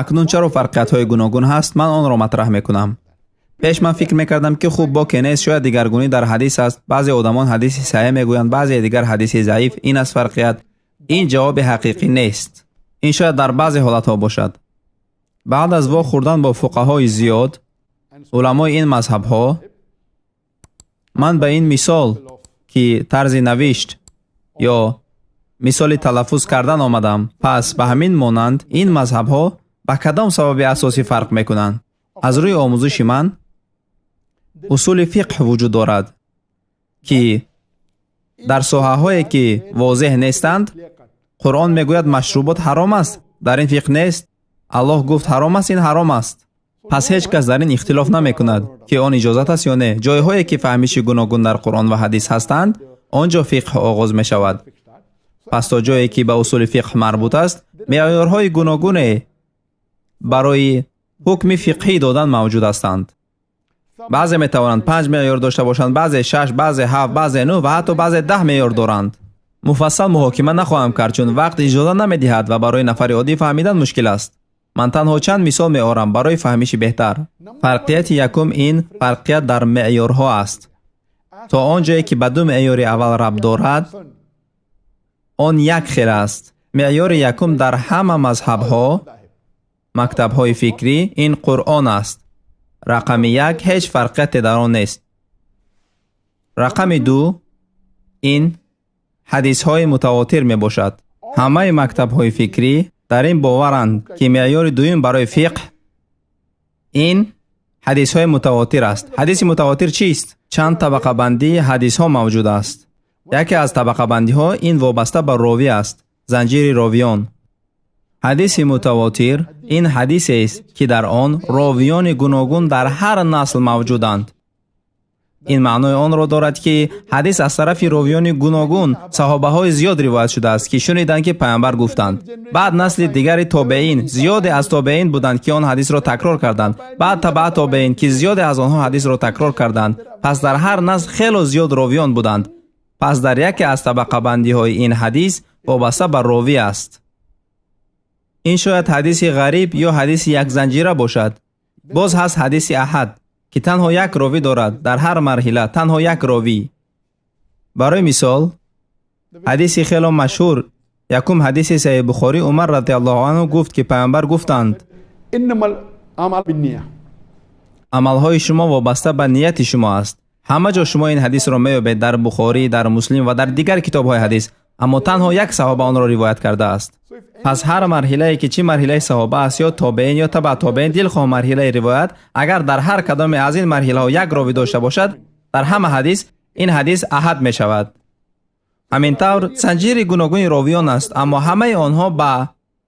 Акнун чаро фарқиятҳои гуногун ҳаст, ман онро матраҳ мекунам. Пеш ман фикр мекардам, ки хуб боке нест, шояд дигаргунӣ дар ҳадис аст. Баъзе одамон ҳадиси саҳеҳ мегӯянд, баъзе дигар ҳадиси заиф. Ин аст фарқият. Ин ҷавоби ҳақиқӣ нест. Ин шояд дар баъзе ҳолатҳо бошад. Баъд аз вохӯрдан бо фуқаҳои зиёд, уламои ин мазҳабҳо, ман ба ин мисол, ки тарзи навишт ё мисоли талаффуз кардан омадам. Пас ба ҳамин монанд ин мазҳабҳо ба кадом сабаби асосӣ фарқ мекунанд? Аз рӯи омӯзиши ман усули фиқҳ вуҷуд дорад, ки дар соҳаҳое, ки возеҳ нестанд, Қуръон мегӯяд машрубот ҳаром аст, дар ин фиқҳ нест. Аллоҳ гуфт ҳаром аст, ин ҳаром аст. Пас ҳеҷ кас дар ин ихтилоф намекунад, ки он иҷозат аст ё не. Ҷойҳое, ки фаҳмиши гуногун дар Қуръон ва ҳадис ҳастанд, он ҷо фиқҳ оғоз мешавад. Пас то ҷое, ки ба усули фиқҳ марбут аст, меъёрҳои гуногуне барои ҳукми фиқҳӣ додан мавҷуд ҳастанд. Баъзе метавонанд 5 меъёр дошта бошанд, баъзе 6, баъзе 7, баъзе 9 ва ҳатто баъзе 10 меъёр доранд. Муфассал муҳокима нахоҳам кард, чун вақт иҷоза намедиҳад ва барои нафари оддӣ фаҳмидан мушкил аст. Ман танҳо чанд мисол меорам барои фаҳмиши беҳтар. Фарқияти якум ин фарқият дар меъёрҳо аст. То он ҷое, ки ба ду меъёри аввал рабт дорад, он як хел аст. Меъёри якум дар ҳама мазҳабҳо, мактабҳои фикрӣ ин Қуръон аст. Рақами 1 ҳеҷ фарқияте дар он нест. Рақами 2 ин ҳадисҳои мутавотир мебошад. Ҳамаи мактабҳои фикрӣ дар ин боваранд, ки меъёри дуюм барои фиқҳ ин ҳадисҳои мутавотир аст. Ҳадиси мутавотир чист? Чанд табақабандии ҳадисҳо мавҷуд аст. Яке аз табақабандиҳо ин вобаста ба ровӣ аст, занҷири ровиён. Ҳадиси мутавотир ин ҳадисест, ки дар он ровиёни гуногун дар ҳар насл мавҷуданд. Ин маънои онро дорад, ки ҳадис аз тарафи ровиёни гуногун, саҳобаҳои зиёд ривоят шудааст, ки шуниданд, ки пайғамбар гуфтанд. Баъд насли дигари тобеин, зиёде аз тобеин буданд, ки он ҳадисро такрор карданд. Баъд табаа тобеин, ки зиёде аз онҳо ҳадисро такрор карданд. Пас дар ҳар насл хело зиёд ровиён буданд. Пас дар яке аз табақабандиҳои ин ҳадис вобаста ба ровӣ аст. Ин шояд ҳадиси ғариб ё ҳадиси якзанҷира бошад. Боз ҳаст ҳадиси аҳад, ки танҳо як ровӣ дорад дар ҳар марҳила, танҳо як ровӣ. Барои мисол, ҳадиси хело машҳур, якум ҳадиси Саҳиҳ Бухорӣ, Умар радиаллоҳу анҳу гуфт, ки пайғамбар гуфтанд: амалҳои шумо вобаста ба нияти шумо аст. Ҳама ҷо шумо ин ҳадисро меёбед дар Бухорӣ, дар Муслим ва дар дигар китобҳои ҳадис, аммо танҳо як саҳоба онро ривоят кардааст. Пас ҳар марҳилае, ки чӣ марҳилаи саҳоба аст ё тобеин ё табаа тобеин, дилхоҳ марҳилаи ривоят, агар дар ҳар кадоме аз ин марҳилаҳо як ровӣ дошта бошад, дар ҳама ҳадис ин ҳадис аҳад мешавад. Ҳамин тавр занҷири гуногуни ровиён аст, аммо ҳамаи онҳо ба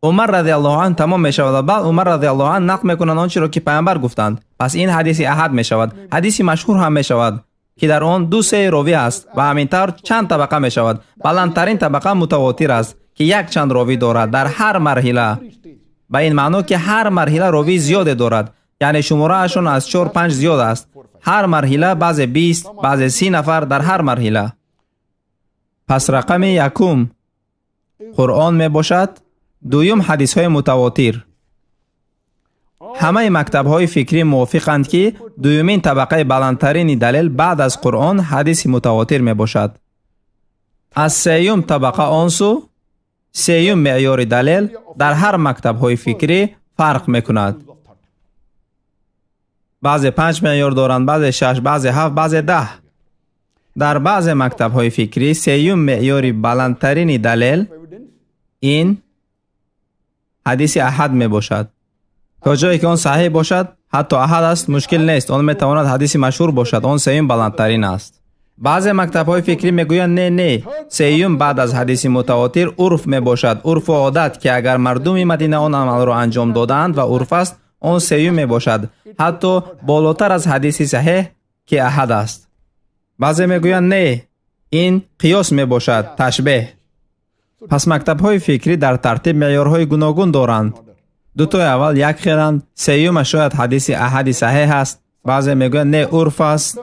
Умар радиаллоҳу анҳу тамом мешавад ва баъд Умар радиаллоҳу анҳу нақл мекунанд он чиро, ки пайғамбар гуфтанд. Пас ин ҳадиси аҳад мешавад, ҳадиси машҳур ҳам мешавад, ки дар он 2-3 ровӣ аст ва ҳамин тавр чанд табақа мешавад. Баландтарин табақа мутавотир аст, ки якчанд ровӣ дорад дар ҳар марҳила. Ба ин маъно, ки ҳар марҳила ровии зиёде дорад, яъне шумораашон аз 4-5 зиёд аст. Ҳар марҳила баъзе 20, баъзе 30 нафар дар ҳар марҳила. Пас рақами якум Қуръон мебошад, дуюм ҳадисҳои мутавотир. Ҳамаи мактабҳои фикрӣ мувофиқанд, ки дуюмин табақаи баландтарини далел баъд аз Қуръон ҳадиси мутавотир мебошад. Аз сеюм табақа он сӯ, сеюм меъёри далел дар ҳар мактабҳои фикрӣ фарқ мекунад. Баъзе 5 меъёр доранд, баъзе 6, баъзе 7, баъзе 10. Дар баъзе мактабҳои фикрӣ сеюм меъёри баландтарини далел ин ҳадиси аҳад мебошад. То ҷое ки он саҳеҳ бошад, ҳатто аҳад аст, мушкил нест, он метавонад ҳадиси машҳур бошад, он сеюм баландтарин аст. Баъзе мактабҳои фикрӣ мегӯянд не, не, сеюм баъд аз ҳадиси мутавотир урф мебошад, урфу одат, ки агар мардуми Мадина он амалро анҷом додаанд ва урф аст, он сеюм мебошад, ҳатто болотар аз ҳадиси саҳеҳ, ки аҳад аст. Баъзе мегӯянд не, ин қиёс мебошад, ташбеҳ. Пас мактабҳои фикрӣ дар тартиб меъёрҳои гуногун доранд. Дутои аввал як хеланд, сеюма шояд ҳадиси аҳади саҳеҳ аст. Баъзе мегӯянд не, урф аст,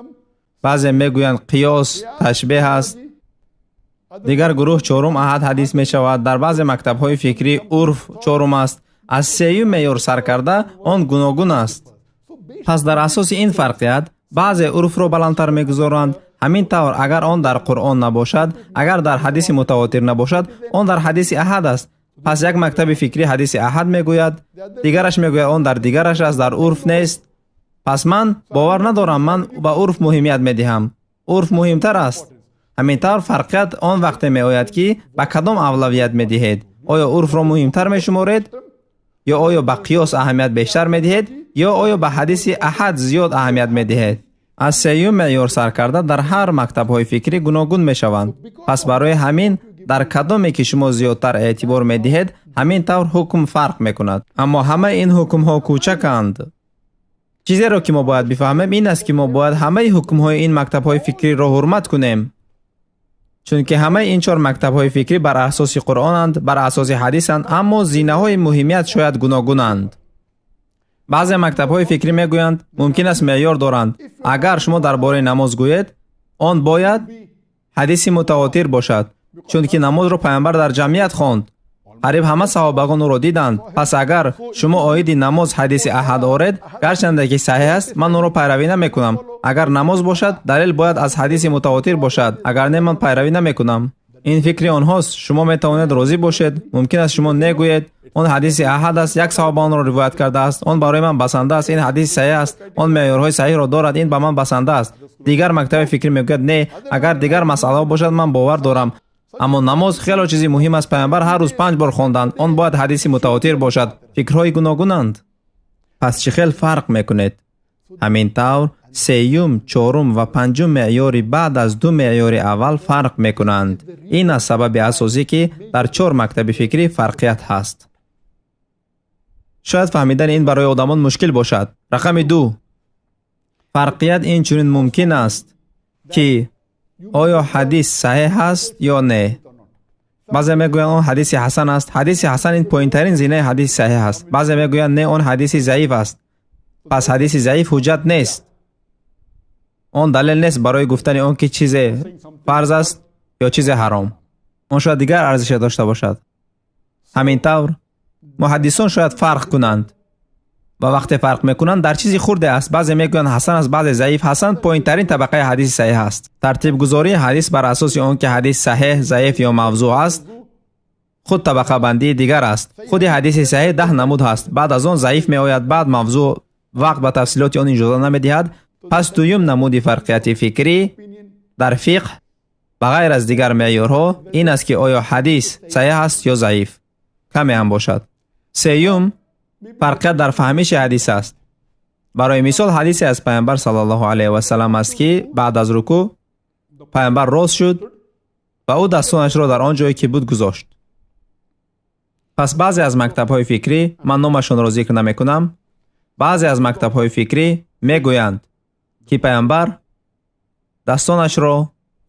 баъзе мегӯянд қиёс, ташбеҳ аст. Дигар гурӯҳ чорум аҳад ҳадис мешавад. Дар баъзе мактабҳои фикрӣ урф чорум аст. Аз сеюм меъёр сар карда он гуногун аст. Пас дар асоси ин фарқият баъзе урфро баландтар мегузоранд. Ҳамин тавр агар он дар Қуръон набошад, агар дар ҳадиси мутавотир набошад, он дар ҳадиси аҳад аст. Пас як мактаби фикрӣ ҳадиси аҳад мегӯяд, дигараш мегӯяд он дар дигараш аст, дар урф нест. Пас ман бовар надорам, ман ба урф муҳимият медиҳам. Урф муҳимтар аст. Ҳамин тавр фарқият он вақте меояд ки ба кадом авлавият медиҳед. Оё урфро муҳимтар мешуморед ё оё ба қиёс аҳамият бештар медиҳед ё оё ба ҳадиси аҳад зиёд аҳамият медиҳед? Аз сеюм меъёр сар карда дар ҳар мактабҳои фикрӣ гуногун мешаванд. Пас барои ҳамин дар кадоме ки шумо зиёдтар эътибор медиҳед, ҳамин тавр ҳукм фарқ мекунад. Аммо ҳамаи ин ҳукмҳо кӯчаканд. Чизеро ки мо бояд бифаҳмем ин аст ки мо бояд ҳамаи ҳукмҳои ин мактабҳои фикриро ҳурмат кунем, чунки ҳамаи ин чор мактабҳои фикрӣ бар асоси Қуръонанд, бар асоси ҳадисанд, аммо зинаҳои муҳимият шояд гуногунанд. Баъзе мактабҳои фикрӣ мегӯянд мумкин аст меъёр доранд. Агар шумо дар бораи намоз гӯед, он бояд ҳадиси мутавотир бошад, чунки намозро пайғамбар дар ҷамъият хонд. Қариб ҳама саҳобагон ӯро диданд. Пас агар шумо оиди намоз ҳадиси аҳад оред, гарчанде ки саҳеҳ аст, ман онро пайравӣ намекунам. Агар намоз бошад, далел бояд аз ҳадиси мутавотир бошад, агар не, ман пайравӣ намекунам. Ин фикри онҳост. Шумо метавонед розӣ бошед, мумкин аст шумо негӯед он ҳадиси аҳад аст, як саҳоба онро ривоят кардааст, он барои ман басанда аст, ин ҳадиси саҳеҳ аст, он меъёрҳои саҳеҳро дорад, ин ба ман басанда аст. Дигар мактаби фикрӣ мегӯяд не, агар дигар масъалаҳо бошад, ман бовар дорам, аммо намоз хело чизи муҳим аст. Пайғамбар ҳар рӯз 5 бор хонданд, он бояд ҳадиси мутавотир бошад. Фикрҳои гуногунанд. Пас чӣ хел фарқ мекунед? Ҳамин тавр сеюм, чорум ва панҷум меъёри баъд аз ду меъёри аввал фарқ мекунанд. Ин аз сабаби асосӣ ки дар чор мактаби фикрӣ фарқият ҳаст. Шояд фаҳмидани ин барои одамон мушкил бошад. Рақами 2. Фарқият инчунин мумкин аст ки оё ҳадис саҳеҳ аст ё не. Баъзе мегӯянд он ҳадиси ҳасан аст. Ҳадиси ҳасан ин поинтарин зинаи ҳадиси саҳеҳ аст. Баъзе мегӯянд не, он ҳадиси заиф аст. Пас ҳадиси заиф ҳуҷҷат нест. Он далел нест барои гуфтани он ки чизе фарз аст ё чизе ҳаром. Он шояд дигар арзише дошта бошад. Ҳамин тавр муҳаддисон шояд фарқ кунанд ва вақте фарқ мекунанд дар чизи хурде аст. Баъзе мегӯянд ҳасан аст, баъзе заиф. Ҳасан поинтарин табақаи ҳадиси саҳеҳ аст. Тартибгузории ҳадис бар асоси он ки ҳадис саҳеҳ, заиф ё мавзӯъ аст, худ табақабандии дигар аст. Худи ҳадиси саҳеҳ 10 намуд ҳаст. Баъд аз он заиф меояд, баъд мавзӯъ. Вақт ба тафсилоти он иҷоза намедиҳад. Пас дуюм намуди фарқияти фикрӣ дар фиқҳ ба ғайр аз дигар меъёрҳо ин аст ки оё ҳадис саҳеҳ аст ё заиф, каме ҳам бошад. Сеюм фарқият дар фаҳмиши ҳадис аст. Барои мисол ҳадисе аз пайғамбар саллаллоҳу алайҳи васаллам аст ки баъд аз рукӯъ пайғамбар рост шуд ва ӯ дастонашро дар он ҷое ки буд гузошт. Пас баъзе аз мактабҳои фикрӣ, ман номашонро зикр намекунам, баъзе аз мактабҳои фикрӣ мегӯянд ки пайғамбар дастонашро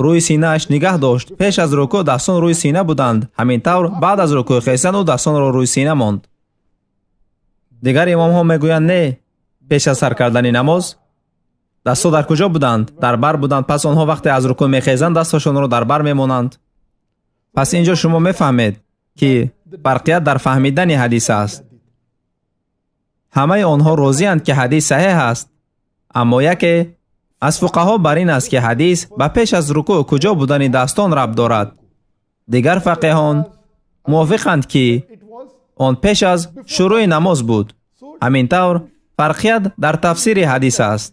рӯи синааш нигаҳ дошт. Пеш аз рукӯъ дастон рӯи сина буданд. Ҳамин тавр баъд аз рукӯъ хестан ӯ дастонро рӯи сина монд. Дигар имомҳо мегӯянд не, пеш аз сар кардани намоз дастҳо дар куҷо буданд? Дар бар буданд. Пас онҳо вақте аз рукӯъ мехезанд дастҳошонро дар бар мемонанд. Пас ин ҷо шумо мефаҳмед ки фарқият дар фаҳмидани ҳадис аст. Ҳамаи онҳо розианд ки ҳадис саҳеҳ аст, аммо яке аз фуқаҳо бар ин аст ки ҳадис ба пеш аз рукӯъ куҷо будани дастон рабт дорад. Дигар фақеҳон мувофиқанд ки он пеш аз шурӯи намоз буд. Ҳамин тавр фарқият дар тафсири ҳадис аст.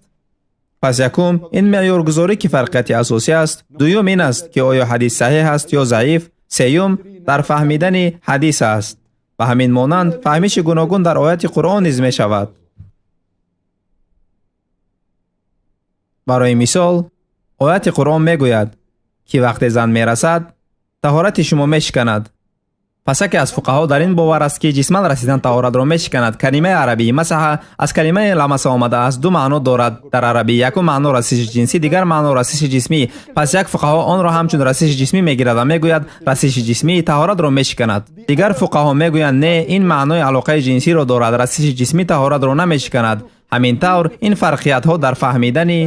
Пас якум ин меъёргузорӣ ки фарқияти асосӣ аст, дуюм ин аст ки оё ҳадис саҳеҳ аст ё заиф, сеюм дар фаҳмидани ҳадис аст. Ба ҳамин монанд фаҳмиши гуногун дар ояти Қуръон низ мешавад. Барои мисол ояти Қуръон мегӯяд ки вақте зан мерасад таҳорати шумо мешиканад. Пас яке аз фуқаҳо дар ин бовар аст ки ҷисман расидан таҳоратро мешиканад. Калимаи арабии масаҳа аз калимаи ламаса омадааст, ду маъно дорад дар арабӣ. Якум маъно расиши ҷинсӣ, дигар маъно расиши ҷисмӣ. Пас як фуқаҳо онро ҳамчун расиши ҷисмӣ мегирад ва мегӯяд расиши ҷисмӣ таҳоратро мешиканад. Дигар фуқаҳо мегӯянд не, ин маънои алоқаи ҷинсиро дорад, расиши ҷисмӣ таҳоратро намешиканад. Ҳамин тавр ин фарқиятҳо дар фаҳмидани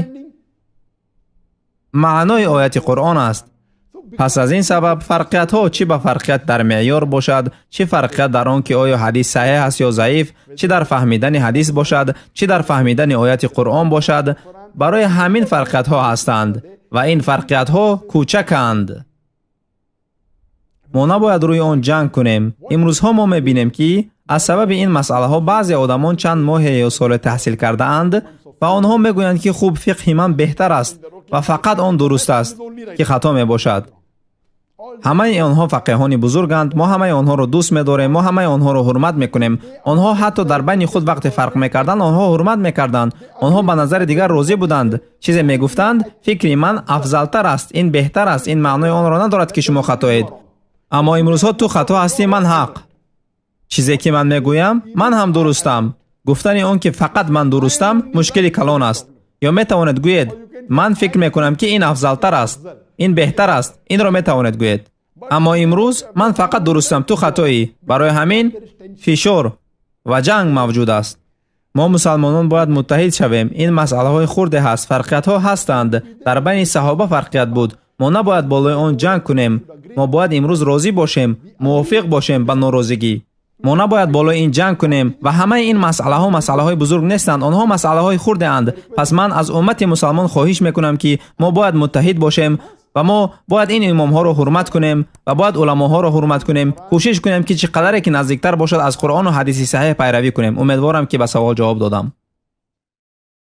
маънои ояти Қуръон аст. Пас аз ин сабаб фарқиятҳо чӣ ба фарқият дар меъёр бошад, чӣ фарқият дар он ки оё ҳадис саҳеҳ аст ё заиф, чӣ дар фаҳмидани ҳадис бошад, чӣ дар фаҳмидани ояти Қуръон бошад, барои ҳамин фарқиятҳо ҳастанд ва ин фарқиятҳо кӯчаканд. Мо набояд рӯи он ҷанг кунем. Имрӯзҳо мо мебинем ки аз сабаби ин масъалаҳо баъзе одамон чанд моҳе ё соле таҳсил кардаанд ва онҳо мегӯянд ки хуб, фиқҳи ман беҳтар аст ва фақат он дуруст аст, ки хато мебошад. Ҳамаи онҳо фақеҳони бузурганд, мо ҳамаи онҳоро дӯст медорем, мо ҳамаи онҳоро ҳурмат мекунем. Онҳо ҳатто дар байни худ вақте фарқ мекарданд, онҳо ҳурмат мекарданд. Онҳо ба назари дигар розӣ буданд. Чизе мегуфтанд, фикри ман афзалтар аст, ин беҳтар аст, ин маънои онро надорад ки шумо хатоед. Аммо имрӯзҳо ту хато ҳастӣ, ман ҳақ. Чизе ки ман мегӯям, ман ҳам дурустам. Гуфтани он ки фақат ман дурустам, мушкили калон аст. Ё метавонед гӯед, ман фикр мекунам ки ин афзалтар аст, ин беҳтар аст, инро метавонед гӯед. Аммо имрӯз ман фақат дурустам, ту хатоӣ. Барои ҳамин фишор ва ҷанг мавҷуд аст. Мо мусалмонон бояд муттаҳид шавем. Ин масъалаҳои хурде ҳаст, фарқиятҳо ҳастанд. Дар байни саҳоба фарқият буд. Мо набояд болои он ҷанг кунем. Мо бояд имрӯз розӣ бошем, мувофиқ бошем ба норозигӣ. Мо набояд болои ин ҷанг кунем ва ҳамаи ин масъалаҳо масъалаҳои бузург нестанд, онҳо масъалаҳои хурдеанд. Пас ман аз уммати мусалмон хоҳиш мекунам ки мо бояд муттаҳид бошем ва мо бояд ин имомҳоро ҳурмат кунем ва бояд уламоҳоро ҳурмат кунем. Кӯшиш кунем ки чӣ қадаре ки наздиктар бошад аз Қуръону ҳадиси саҳеҳ пайравӣ кунем. Умедворам ки ба савол ҷавоб додам.